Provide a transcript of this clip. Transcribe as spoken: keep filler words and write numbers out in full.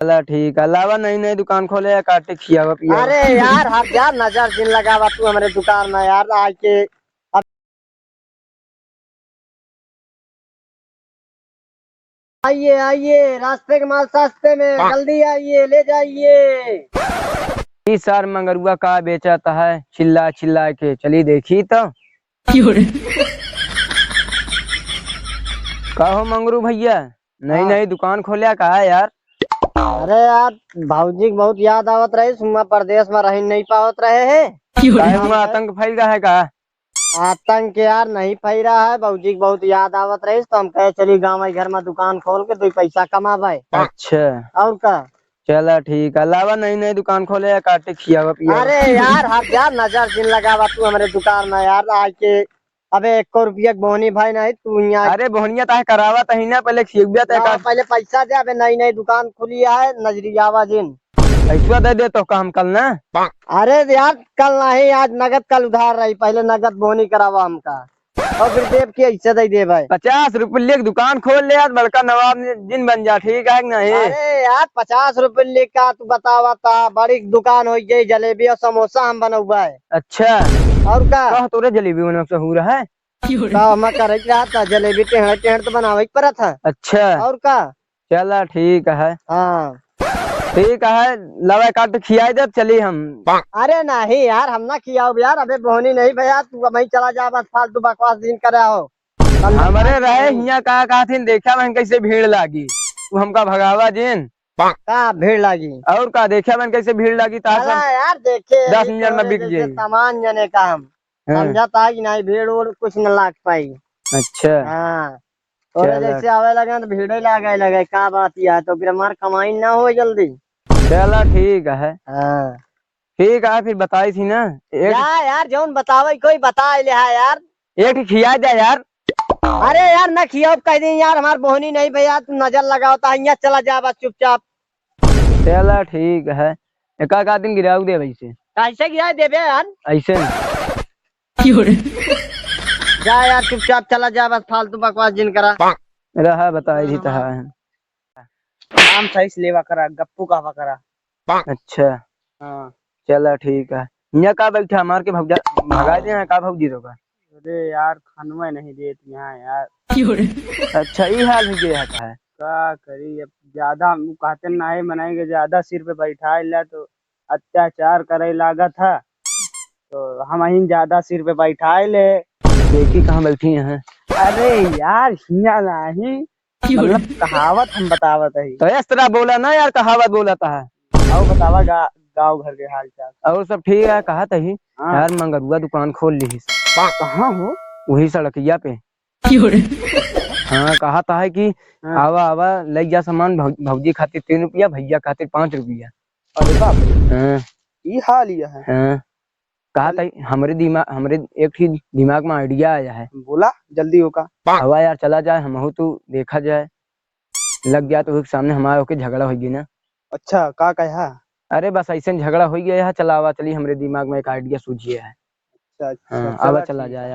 चला ठीक है, लावा नई नई दुकान खोले है, काटे खियावा पियावा। अरे यार, हट जा, नजर जिन लगावा तू हमरे दुकान में यार, आके अब आइए, आइए, रास्ते के माल सस्ते में, जल्दी आइए, ले जाइए। ई सार मंगरुआ का बेचत है, चिल्ला चिल्ला के, चली देखी तो। का हो मंगरू भैया, नई हाँ। नई दुकान खोल्या का है यार? अरे यार, भौजी के बहुत याद आवत रही, हुआं परदेस में रही नहीं पावत रहे है। काहे हुआं आतंक फैल गया है का? आतंक यार नहीं फैला है, भौजी के बहुत याद आवत रही, तो हम कहे चली गाँव घर में दुकान खोल के दो पैसा कमावे। अच्छा। और का? चला ठीक है, लावा नई नई दुकान खोले है, काटे खियावा पियावा। अरे यार, हट जा, नजर जिन लगावा तू हमरे दुकान में यार, आके अबे एको रुपया के बोहनी भाई नहीं तू यहाँ। अरे बोहनिया ताहे करावा तही ना, पहले खियउबा तय ना, कर। पहले पैसा दे, अबे नई नई दुकान खुली है, नजरियावा जिन। पैसा दे दे तो काम कल ना। अरे यार कल नहीं, आज नगद, कल उधार रही, पहले नगद बोहनी करावा हमका, और फिर देब कि ऐसे दे दे भाई। पचास रुपये की दुकान खोल ले यार, बड़का नवाब जिन बन जा, ठीक है कि नहीं? अरे यार पचास रुपये का तू बतावा ता, बड़ी दुकान हो गई, जलेबी और समोसा हम बनउबा है। अच्छा। और का? कह तोरे जलेबी बनवा से हो रहा है? का हम करे के रहा था, जलेबी टेढ़ टेढ़ तो बनावे के पड़ा था। अच्छा। और का? चला ठीक है। हाँ। ठीक है, लवे काट खियाई दे, चली हम। अरे नहीं यार, हम ना खियाओ यार, अबे बोहनी नहीं भैया, तू अब चला जा, बस फालतू बकवास जिन करे हो। हमरे रहे हियाँ का कहथिन, देखा बहन कैसे भीड़ लागी, तू हमका भगावा जिन। का भीड़ लागी? और का, देखा बहन कैसे भीड़ लागी, तार चला सब यार, देखे दस मिनट में बिक जाई। सामान जने का हम हाँ। समझता है कि नहीं, भीड़ उड़ कुछ न लाग पाई। अच्छा। हाँ। तोरे चला। जैसे आवे लगे तो भीड़े लागे लगे, का बात यह है, तो फिर हमार कमाई ना हो जल्दी। चला ठीक है। हाँ। ठीक है, फिर बताई थी ना। एक या यार, जौन बतावे कोई बताए ले है यार। एक ही खिया दे यार। अरे यार, ना खियाओ कह दी यार, हमार बोहनी नहीं भैया, तू नजर लगाओ तो यहाँ चला जा बस चुपचाप। चला ठीक है, एक आध दिन गिराऊ दे वैसे। कैसे गिरा देबे यार? ऐसे। जा यार, चुपचाप चला जा, बस फालतू बकवास जिन करा। रहा, बताई थी तहा है। काम सही से लेवा करा, गप्पू कहवा करा। अच्छा। हाँ। चला ठीक है। यहाँ का बैठा मार के भौजा भगा दे, यहाँ का भौजी रोका? अरे यार, खानवा नहीं देत यहाँ यार। अच्छा, ई हाल हो गया है। का करी, अब ज्यादा हम कहते ना है, मनाई के ज्यादा सिर पे बैठाए ला तो अत्याचार करे लागत है, तो हम ही ज्यादा सिर पे बैठाए ले। देखी कहाँ बैठी हैं। अरे यार, हिया नहीं, मतलब कहावत हम बतावत है। तो इस तरह बोला ना यार, कहावत बोला था। आओ बतावा गा-, गाँव घर के हाल चाल। और सब ठीक है, कहा तही। हाँ। यार मंगरुआ दुकान खोल ली। कहाँ हो? वही सड़किया पे। हाँ, कहा था है कि हाँ। आवा, आवा, ले जा सामान भौ-, भौजी खातिर तीन रुपया, भैया खातिर पाँच रुपया। अरे बाप रे। हाँ। ई हाल यह है। हाँ। कहा चल। था, हमरे दिमाग, हमरे एक ही दिमाग में idea आया है। बोला, जल्दी होका। आवा यार, चला जाए, हमहू तू देखा जाए। लग गया तो उसके सामने हमारा होके झगड़ा हो गया ना। अच्छा, का कहा? अरे बस ऐसे झगड़ा हो गया है, चला आवा, चली, हमरे दिमाग में एक idea सूझिए है। अच्छा, अच्छा, हाँ, चला आवा, चला ठीक है। जाए।